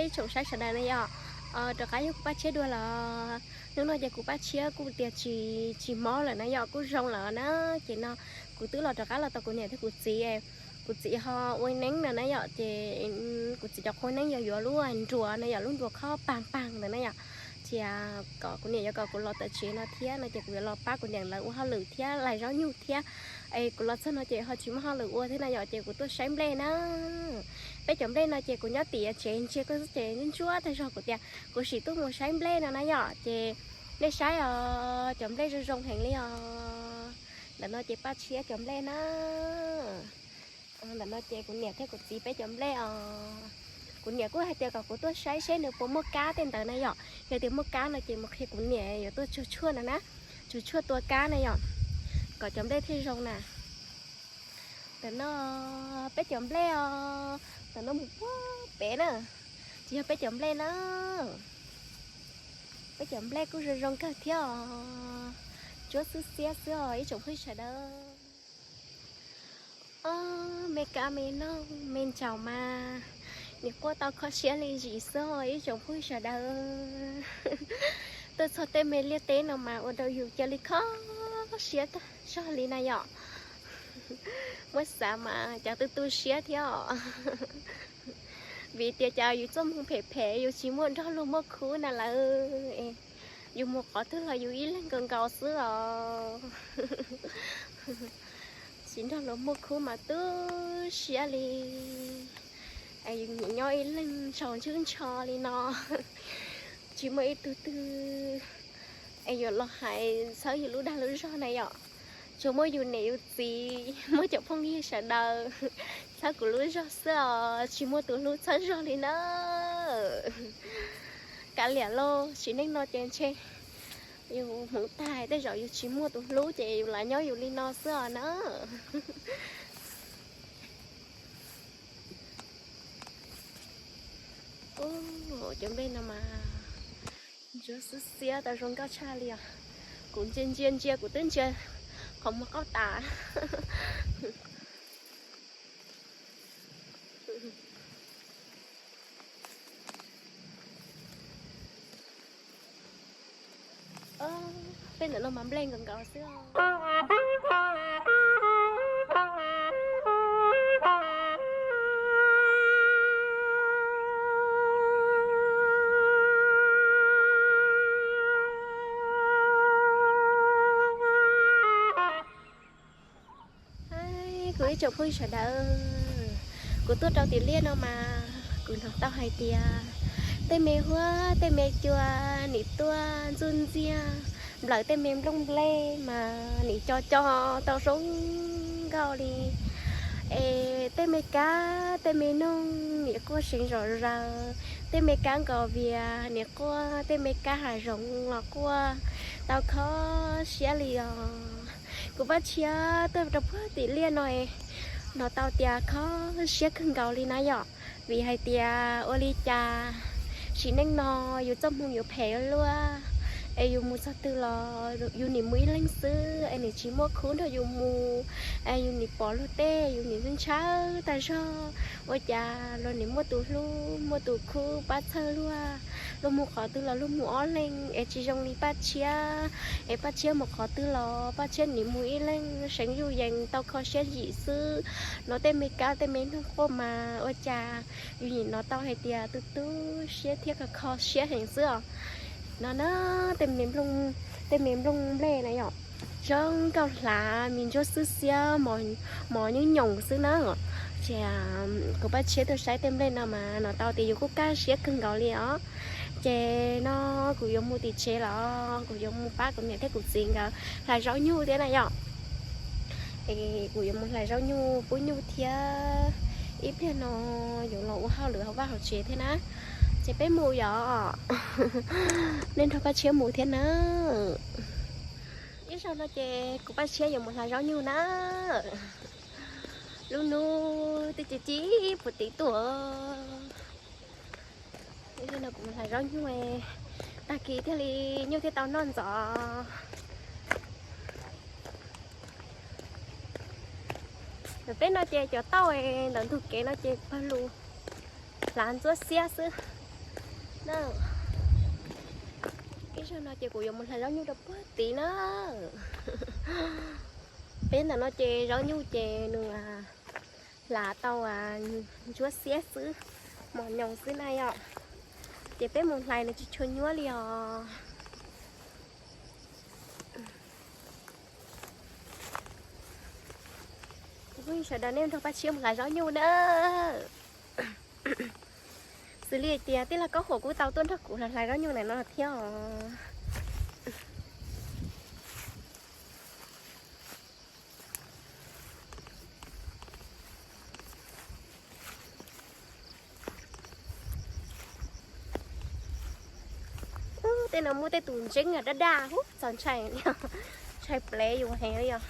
Tsoom saib sawv daws na yom, rov qab yog kuv Paj Tshiab dua los. Hnub no ces kuv Paj Tshiab kuj tias tsis, tsis mob lawm na yom, kuj zoo lawm na. Ces no kuv twb los rov qab los tau kuv niam thiab kuv txiv. Kuv txiv ho ua neeb no na yom, ces kuv txiv cov qhua neeb yog yuav lub nruas na yom, lub nruas khob pag pag ntawd na yom. Ces kom kuv niam yuav kom kuv los tom tsev no thiab no ces kuv yuav los pab kuv niam lawv ua hauj lwm thiab hlais zaub nyuj thiab. Es kuv los txog no ces ho tsis muaj hauj lwm ua thiab na yom, ces kuv tuaj saib nplej na. Peb cov nplej no ces kuv nyob tim tsev ntsia koj xwb ces ntsuab ntsuab tag zog kuv tias kuv sim tuaj mus saib nplej no na yom, ces nej saib os, cov nplej zoo zoo heev li os. Ntawm no ces Paj Tshiab cov nplej na. Ntawm no ces kuv niam thiab kuv txiv peb cov nplej os. Kuv niam kuj hais tias kom kuv tuaj saib seb nws puas muaj kab tej ntawd na yom. Yog tias muaj kab no ces mus qhia kuv niam yuav tuaj tsuag tshuaj no na. Tsuag tshuaj tua kab na yom. Kom cov nplej thiaj zoo na. Ntawm no peb cov nplej os. Ntawm no mus puag pem na. Tsis yog peb cov nplej na. Peb cov nplej kuj zoo zoo kawg thiab os. Ntsuab xwb xiab xwb os ib tsoom phooj ywg sawv daws. Ob, me kab me noog me ntsaum mas nim quaj tau kho siab li zim xwb os ib tsoom phooj ywg sawv daws. Tuaj txog tej me liaj teb no mas ua rau yus cia li kho siab tag zog li na yom. Muab xav mas cas tu tu siab thiab os. Vim tias cas yus txoj hmoo phem phem yus tsis muaj nrog luag muaj khub na lawm. Yus mus qhov twg los yus ib leeg nkaus nkaus xwb os. Tsis nrog luag muaj khub mas tu siab li. Es yus nyiam nyob ib leeg ntshaus ntswb ntsho li no. Tsis muaj ib tug twg es yuav los hais txhawb yus lub dag lub zog na yom. Tsuas muaj yus niam yus txiv, muaj cov phooj ywg sawv daws txhawb kuv lub zog xwb os, tsis muaj tus hlub txhawb zog li na. Kav liam lauj, sim neej no ces ntshe yus hmoov tag tej zaum yus tsis muaj tus hlub ces yus lam nyob yus li no xwb os na. Ub, cov nplej no mas ntsuab xwb xiab tau zoo nkauj tshaj li os. Kuv ntsia ntsia ntsia kuv twb ntsia qhov muag qaub tas. Peb ntawm no mas nplej nkaus nkaus xwb. Kuv ib tsoom phooj ywg sawv daws, kuv tuaj rau tim liaj no mas kuv hnov tau hais tias tej me huab tej me cua nim tuaj ntxuj ntxiag nplawm tej me nplooj nplej mas nim co co tau zoo nkauj li. Es tej me kab tej me noog nim quaj seev zom zaws, tej me kab nkaus vias nim quaj, tej me kab hav zoov los quaj tau kho siab li os. Kuv Paj Tshiab tuaj rau puag tim liaj no, hnov tau tias kho siab kawg nkaus li na yom. Vim hais tias ua li cas sim neej no yus txoj hmoo yuav phem luaj, es yus mus txog twg los yus nim mus ib leeg xwb es nim tsis muaj khub nrog yus mus, es yus nim pom luag tej yus nim ntshaw tag zog. Ua cas luag nim muaj tus hlub muaj tus khub pab txhawb luag, luag mus qhov twg los luag mus ob leeg es tsis zoo li Paj Tshiab. Es Paj Tshiab mus qhov twg los Paj Tshiab nim mus ib leeg seev zuj yees tau kho siab zim xwb. No tej me kab tej me noog quaj mas ua cas yus nim hnov tau hais tias tu tu siab thiab kho kho siab heev xwb os. No na, tej me nplooj nplej na yom, zoo nkauj hlav me ntsuab xwb xiab, mos nyob nyoos xwb na. Ces kuv Paj Tshiab tuaj saib tej nplej no mas hnov tau tias yus kuj kaj siab kawg nkaus li os. Ces no kuv yuav mus tim tsev los kuv yuav mus pab kuv niam thiab kuv txiv nkawd hlais zaub nyuj thiab na yom. Es kuv yuav mus hlais zaub nyuj pub nyuj thiab, ib pliag no yuav los ua hauj lwm hauv vaj hauv tsev thiab na. Ces peb mus yom, nej nrog Paj Tshiab mus thiab na. Ib zaug no ces kuv Paj Tshiab yuav mus hlais zaub nyuj na. Lub hnub twb ci ci puag tim tuaj. Ib zaug no kuv mus hlais zaub nyuj, tag kis thiaj li nyuj thiaj tau noj ntxov. Ntawm peb no ces cov tauj ntawm ntug kev no ces pawg lug hlav ntsuab xiab xwb. Ib zaug no ces kuv yuav mus hlais zaub nyuj rau puag tid na. Peb ntawm no ces zaub nyuj ces nws hlav tau ntsuab xiab xwb, mos nyoos xwb na yom. Ces peb mus hlais nws tsis tshua nyuab li os. Sawv daws nej nrog Paj Tshiab mus hlais zaub nyuj na. Xws li hais tias tij laug Kaub Huam kuj tau tuaj nrog kuv hlais zaub nyuj ntawm no thiab os. Ub, tej no muaj tej tus ntseeb daj daj hub txaus ntshai, ntshai plev yus heev li os.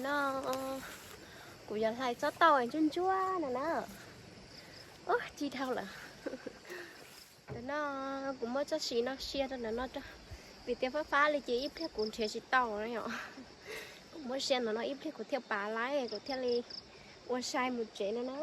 Ntawm no kuv yuav hlais tsob tauj ntsuab ntsuab no na. Ub, ci dhau lawm. Ntawm no kuv muab tsob siv no sia rau ntawm no rau, vim tias fab fab li ces ib pliag kuv nrhiav tsis tau na yom. Kuv muab sia ntawm no ib pliag kuv thiaj pav laib kuv thiaj li ua sai mus tsev no na.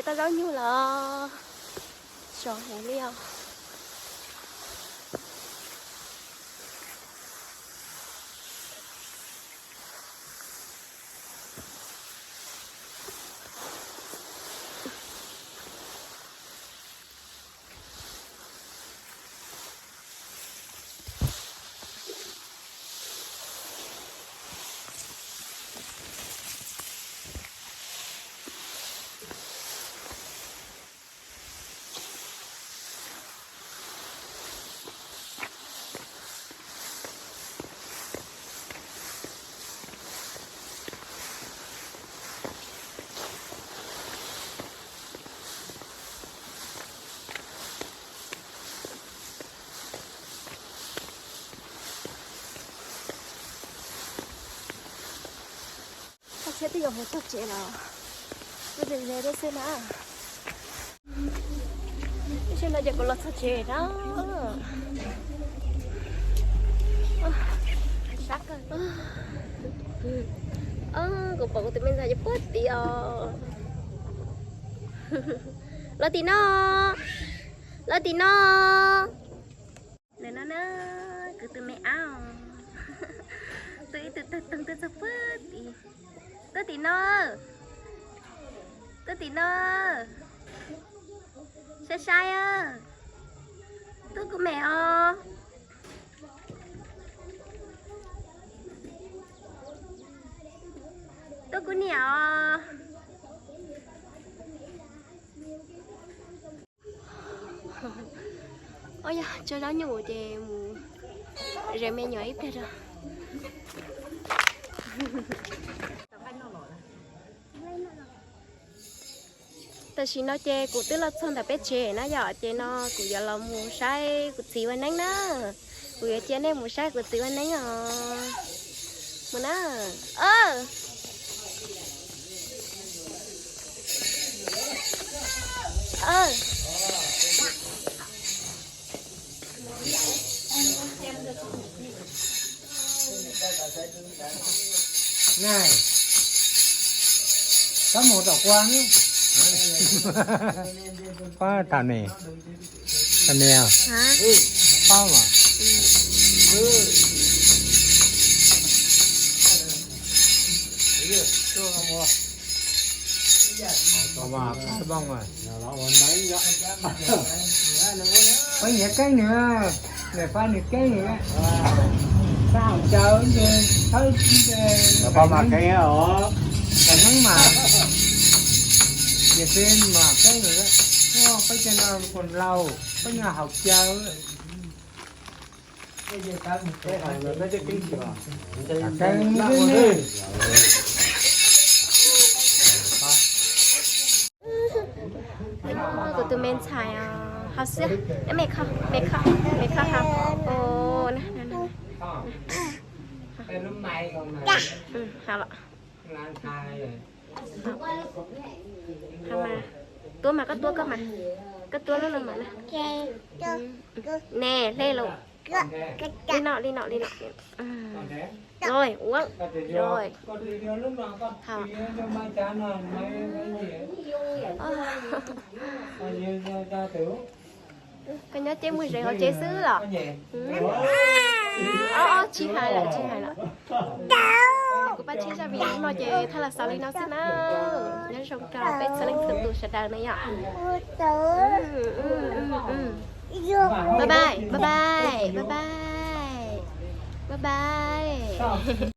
Tau zaub nyug los sov heev li os. Koj thiab twb yuav mus txog tsev los, kuj ze ze thiab xwb na. Ib sim no ces kuv los txog tsev na. Kuv pom kuv tus me ntxhais ces puag tim os. Los tim no, los tim no. Ntawm no na, kuv tus me ab, tus ib tug tawg toog tuaj txog puag tim. Tuaj tim no, tuaj tim no, sai sai, tuaj kuv me os, tuaj kuv niam os. Ua yog tso zaub nyuj ces mus zes me nyuam ib pliag rau. Tam sim no ces kuv twb los txog ntawm peb tsev na yom, ces no kuv yuav los mus saib kuv txiv ua neeb na. Kuv yuav cia nej mus saib kuv txiv ua neeb os. Mus na. Nai, koj mus tom kua ne. Pab tham ne, tham ne, pab mas. Pab nyiam keeb nws, nws pab nws keeb nws, pab haus cawv, thawb, pab mas keeb, pab neeb mas, ces peb mas keeb nws, peb cov no kuj laus, peb nyiam haus cawv. Kuv tus me ntxhais ho xwb, me kho, me kho, me kho ho. Tuab mas koj tuab koj mas, koj tuab lub no mas na. Ne hle los. Li no, li no, li no. Rồi, uống. Rồi. Hau. Koj nyob ces mus zes hauv tsev xwb los? Tsis hais lawm, tsis hais lawm. Kuv Paj Tsib zaj video no ces thaj los xaus li no xwb na. Nyob zoo rau peb txhua leej txhua tus sawv daws na yom. Bye bye, bye bye, bye bye. Bye bye.